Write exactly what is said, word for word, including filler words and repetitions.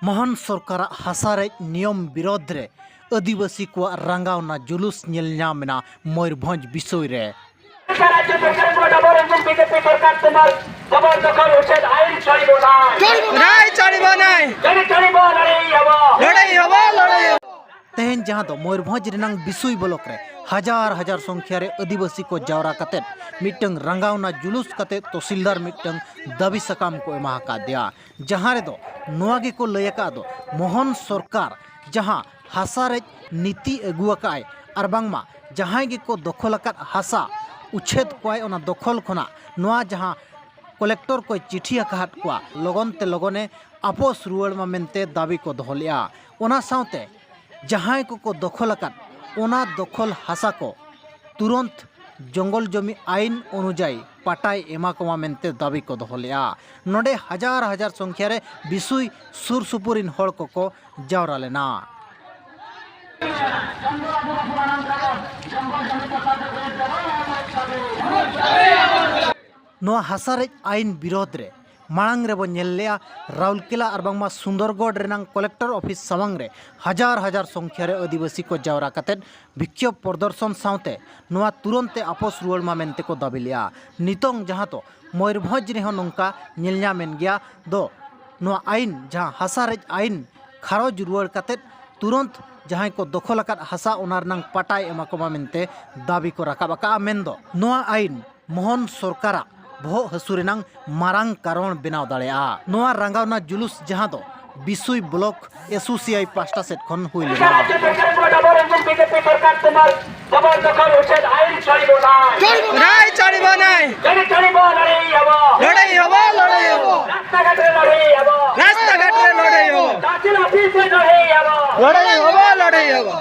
ᱢᱳᱦᱚᱱ ᱥᱚᱨᱠᱟᱨᱟᱜ ᱦᱟᱥᱟ ᱨᱮᱡ ᱱᱤᱭᱚᱢ ᱵᱤᱨᱳᱫᱷ ᱨᱮ ᱟᱹᱫᱤᱵᱟᱹᱥᱤ ᱠᱚᱣᱟᱜ ᱨᱟᱸᱜᱟᱣᱱᱟ ᱡᱩᱞᱩᱥ ᱧᱮᱞ ᱧᱟᱢ ᱮᱱᱟ ᱢᱚᱭᱩᱨᱵᱷᱚᱸᱡᱽ ᱵᱤᱥᱳᱭ ᱨᱮ᱾ ᱛᱮᱦᱮᱧ ᱡᱟᱦᱟᱸ ᱫᱚ ᱢᱚᱭᱩᱨᱵᱷᱚᱸᱡᱽ ᱨᱮᱱᱟᱝ ᱵᱤᱥᱩᱭ ᱵᱞᱚᱠ ᱨᱮ ᱦᱟᱡᱟᱨ ᱦᱟᱡᱟᱨ ᱥᱚᱝᱠᱷᱭᱟ ᱨᱮ ᱟᱹᱫᱤᱵᱟᱹᱥᱤ ᱠᱚ ᱡᱟᱣᱨᱟ ᱠᱟᱛᱮᱫ ᱢᱤᱫᱴᱟᱝ ᱨᱟᱸᱜᱟᱣᱱᱟ ᱡᱩᱞᱩᱥ ᱠᱟᱛᱮᱫ ᱛᱚᱥᱤᱞᱫᱟᱨ ᱢᱤᱫᱴᱟᱝ ᱫᱟᱹᱵᱤ ᱥᱟᱠᱟᱢ ᱠᱚ ᱮᱢᱟ ᱟᱠᱟᱫᱮᱭᱟ, ᱡᱟᱦᱟᱸ ᱨᱮᱫᱚ ᱱᱚᱣᱟ ᱜᱮᱠᱚ ᱞᱟᱹᱭ ᱟᱠᱟᱫ ᱫᱚ, ᱢᱳᱦᱚᱱ ᱥᱚᱨᱠᱟᱨ ᱡᱟᱦᱟᱸ ᱦᱟᱥᱟ ᱨᱮᱡ ᱱᱤᱛᱤ ᱟᱹᱜᱩ ᱟᱠᱟᱫ ᱟᱭ, ᱟᱨ ᱵᱟᱝᱢᱟ ᱡᱟᱦᱟᱸᱭ ᱜᱮᱠᱚ ᱫᱚᱠᱷᱚᱞ ᱟᱠᱟᱫ ᱦᱟᱥᱟ ᱩᱪᱷᱮᱫ ᱠᱚᱣᱟᱭ ᱚᱱᱟ ᱫᱚᱠᱷᱚᱞ ᱠᱷᱚᱱᱟᱜ᱾ ᱱᱚᱣᱟ ᱡᱟᱦᱟᱸ ᱠᱚᱞᱮᱠᱴᱚᱨ ᱠᱚᱭ ᱪᱤᱴᱷᱤ ᱟᱠᱟᱫ ᱠᱚᱣᱟ, ᱞᱚᱜᱚᱱ ᱛᱮ ᱞᱚᱜᱚᱱᱮ ᱟᱯᱚᱥ ᱨᱩᱣᱟᱹᱲ ᱢᱟ ᱢᱮᱱᱛᱮ ᱫᱟᱹᱵᱤ ᱠᱚ ᱫᱚᱦᱚ ᱞᱮᱫᱼᱟ᱾ ᱚᱱᱟ ᱥᱟᱶᱛᱮ ᱡᱟᱦᱟᱸᱭ ᱠᱚᱠᱚ ᱫᱚᱠᱷᱚᱞ ᱟᱠᱟᱫ, ᱚᱱᱟ ᱫᱚᱠᱷᱚᱞ ᱦᱟᱥᱟ ᱠᱚ ᱛᱩᱨᱚᱱᱛ ᱡᱚᱝᱜᱚᱞ ᱡᱚᱢᱤ ᱟᱭᱤᱱ ᱚᱱᱩᱡᱟᱭᱤ ᱯᱟᱴᱟᱭ ᱮᱢᱟ ᱠᱚᱢᱟ ᱢᱮᱱᱛᱮ ᱫᱟᱹᱵᱤ ᱠᱚ ᱫᱚᱦᱚ ᱞᱮᱫᱼᱟ᱾ ᱱᱚᱰᱮ ᱦᱟᱡᱟᱨ ᱦᱟᱡᱟᱨ ᱥᱚᱝᱠᱷᱭᱟ ᱨᱮ ᱵᱤᱥᱩᱭ ᱥᱩᱨ ᱥᱩᱯᱩᱨ ᱨᱤᱱ ᱦᱚᱲ ᱠᱚᱠᱚ ᱡᱟᱣᱨᱟ ᱞᱮᱱᱟ᱾ ᱱᱚᱣᱟ ᱦᱟᱥᱟ ᱨᱮᱡ ᱟᱭᱤᱱ ᱵᱤᱨᱳᱫᱷ ᱨᱮ ᱢᱟᱲᱟᱝ ᱨᱮᱵᱚ ᱧᱮᱞ ᱞᱮᱜᱼᱟ, ᱨᱟᱩᱞᱠᱮᱞᱟ ᱟᱨ ᱵᱟᱝᱢᱟ ᱥᱩᱱᱫᱚᱨᱜᱚᱲ ᱨᱮᱱᱟᱝ ᱠᱚᱞᱮᱠᱴᱚᱨ ᱚᱯᱷᱤᱥ ᱥᱟᱢᱟᱝ ᱨᱮ ᱦᱟᱡᱟᱨ ᱦᱟᱡᱟᱨ ᱥᱚᱝᱠᱷᱭᱟ ᱨᱮ ᱟᱹᱫᱤᱵᱟᱹᱥᱤ ᱠᱚ ᱡᱟᱣᱨᱟ ᱠᱟᱛᱮᱫ ᱵᱤᱠᱠᱷᱳᱵ ᱯᱨᱚᱫᱚᱨᱥᱚᱱ ᱥᱟᱶᱛᱮ ᱱᱚᱣᱟ ᱛᱩᱨᱚᱱᱛ ᱛᱮ ᱟᱯᱚᱥ ᱨᱩᱣᱟᱹᱲ ᱢᱟ ᱢᱮᱱᱛᱮ ᱠᱚ ᱫᱟᱹᱵᱤ ᱞᱮᱜᱼᱟ᱾ ᱱᱤᱛᱚᱝ ᱡᱟᱦᱟᱸ ᱫᱚ ᱢᱚᱭᱩᱨᱵᱷᱚᱸᱡᱽ ᱨᱮᱦᱚᱸ ᱱᱚᱝᱠᱟ ᱧᱮᱞ ᱧᱟᱢ ᱮᱱ ᱜᱮᱭᱟ ᱫᱚ, ᱱᱚᱣᱟ ᱟᱭᱤᱱ, ᱡᱟᱦᱟᱸ ᱦᱟᱥᱟ ᱨᱮᱡ ᱟᱭᱤᱱ ᱠᱷᱟᱨᱚᱡᱽ ᱨᱩᱣᱟᱹᱲ ᱠᱟᱛᱮᱫ ᱛᱩᱨᱚᱱᱛ ᱡᱟᱦᱟᱸᱭ ᱠᱚ ᱫᱚᱠᱷᱚᱞ ᱟᱠᱟᱫ ᱦᱟᱥᱟ ᱚᱱᱟ ᱨᱮᱱᱟᱝ ᱯᱟᱴᱟᱭ ᱮᱢᱟ ᱠᱚᱢᱟ ᱢᱮᱱᱛᱮ ᱫᱟᱹᱵᱤ ᱠᱚ ᱨᱟᱠᱟᱵ ᱟᱠᱟᱫᱼᱟ᱾ ᱢᱮᱱᱫᱚ ᱱᱚᱣᱟ ᱟᱭᱤᱱ ᱢᱳᱦᱚᱱ ᱥᱚᱨᱠᱟᱨᱟᱜ ᱵᱚᱦᱚᱜ ᱦᱟᱹᱥᱩ ᱨᱮᱱᱟᱝ ᱢᱟᱨᱟᱝ ᱠᱟᱨᱚᱱ ᱵᱮᱱᱟᱣ ᱫᱟᱲᱮᱭᱟᱜᱼᱟ᱾ ᱱᱚᱣᱟ ᱨᱟᱸᱜᱟᱣᱱᱟ ᱡᱩᱞᱩᱥ ᱡᱟᱦᱟᱸ ᱫᱚ ᱵᱤᱥᱩᱭ ᱵᱞᱚᱠ ᱮᱥᱳᱥᱤᱭᱟᱭ ᱯᱟᱦᱴᱟ ᱥᱮᱫ ᱠᱷᱚᱱ ᱦᱩᱭ ᱞᱮᱱᱟ᱾ ᱞᱟᱹᱲᱦᱟᱹᱭ ᱪᱟᱹᱲᱤᱵᱚ ᱱᱟᱭ᱾ ᱞᱟᱹᱲᱦᱟᱹᱭ ᱦᱚᱵᱚ, ᱞᱟᱹᱲᱦᱟᱹᱭ ᱦᱚᱵᱚ᱾ ᱨᱟᱥᱛᱟ ᱜᱷᱟᱴ ᱨᱮ ᱞᱟᱹᱲᱦᱟᱹᱭ ᱦᱚᱵᱚ᱾ ᱞᱟᱹᱲᱦᱟᱹᱭ ᱦᱚᱵᱚ, ᱞᱟᱹᱲᱦᱟᱹᱭ ᱦᱚᱵᱚ᱾